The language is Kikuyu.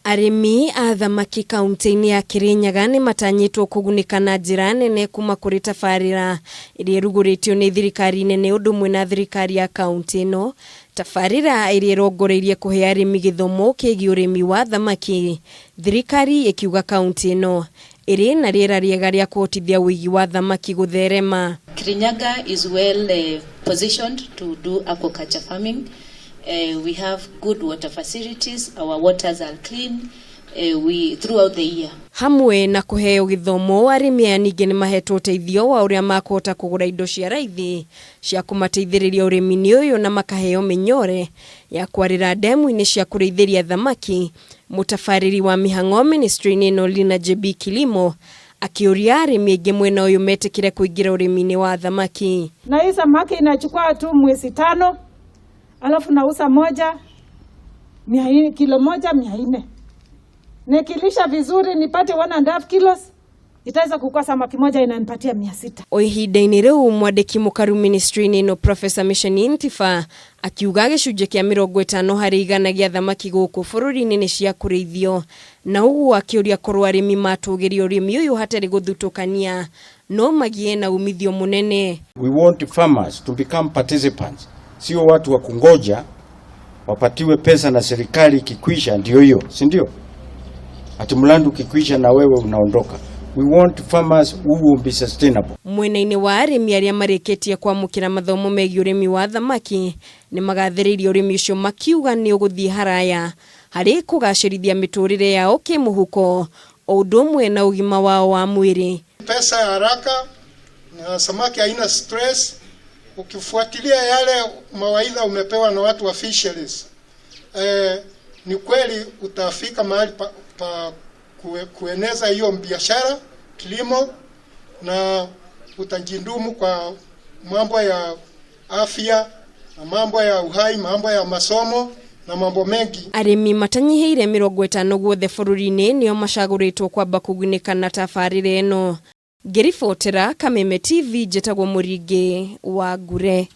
Arĩmi a thamaki kaunti-inĩ ya Kirinyaga nĩ matanyĩtwo kũgunĩka na njĩra nene kuma kũrĩ tabarĩra ĩrĩa ĩrugũrĩtio nĩ thirikari nene ũndũ ũmwe na thirikari ya kaunti ĩno. Tabarĩra ĩrĩa ĩrongoreirie kũhe arĩmi gĩthomo kĩgiĩ ũrĩmi wa thamaki, thirikari ĩkiuga kaunti ĩno ĩrĩ na rĩera rĩega rĩa kũhotithia ũigi wa thamaki gũtherema. Kirinyaga is well positioned to do aquaculture farming. We have good water facilities. Our waters are clean we, throughout the year. Hamwe na kũheo gĩthomo, arĩmi aya ningĩ nĩ mahetwo ũteithio wa ũrĩa makũhota kũgũra indo cia raithi cia kũmateithĩrĩria ũrĩmi-inĩ ũyũ na makaheo mĩnyore ya kwarĩra ndemu-inĩ cia kũrĩithĩria thamaki. Mũtabarĩri wa mĩhang'o ministry-inĩ ĩno Lina JB Kilimo akĩũria arĩmi aingĩ mwena ũyũ metĩkĩre kũingĩra ũrĩmi-inĩ wa thamaki. Na hii samaki inachukua tu mwezi 5, alafu nauza moja 400, kilo moja 400. Nikilisha vizuri nipate 1.5 kilos, itaweza kukua samaki moja inanipatia 600. O ihinda-inĩ rĩu, mwandĩki mũkaru ministry-inĩ ĩno Professor Mishani Ntifa akiuga gĩcunjĩ kĩa 50% gĩa thamaki gũkũ bũrũri-inĩ nĩ cia kũrĩithio, na ũguo akĩũria korwo arĩmi matũgĩria ũrĩmi ũyũ hatarĩ gũthutũkania no magĩe na umithio mũnene. We want farmers to become participants, sio watu wa kungoja wapatiwe pesa na serikali ikikwisha ndio hiyo, si ndio? Ati mradi ukikwisha na wewe unaondoka. We want farmers who will be sustainable. Mwena-inĩ wa arĩmi arĩa marĩkĩtie kwamũkĩra mathomo megiĩ ũrĩmi wa thamaki nĩ magathĩrĩirie ũrĩmi ũcio makiuga nĩ ũgũthiĩ haraya harĩ kũgacĩrithia mĩtũrĩre yao kĩmũhuko o ũndũ ũmwe na ũgima wao wa mwĩrĩ. Pesa ya haraka na samaki haina stress. Ukifuatilia yale mawaidha umepewa na watu wa fisheries, ni kweli utafika mahali pa kueneza hiyo biashara kilimo, na utajidumu kwa mambo ya afya na mambo ya uhai, mambo ya masomo na mambo mengi. Arĩmi matanyihĩire 50 guothe bũrũri-inĩ nĩo macagũrĩtwo kwamba kũgunĩka na tabarĩra ĩno. Ngĩribotera Kameme TV, njĩtagwo Mũringĩ wa Ngure.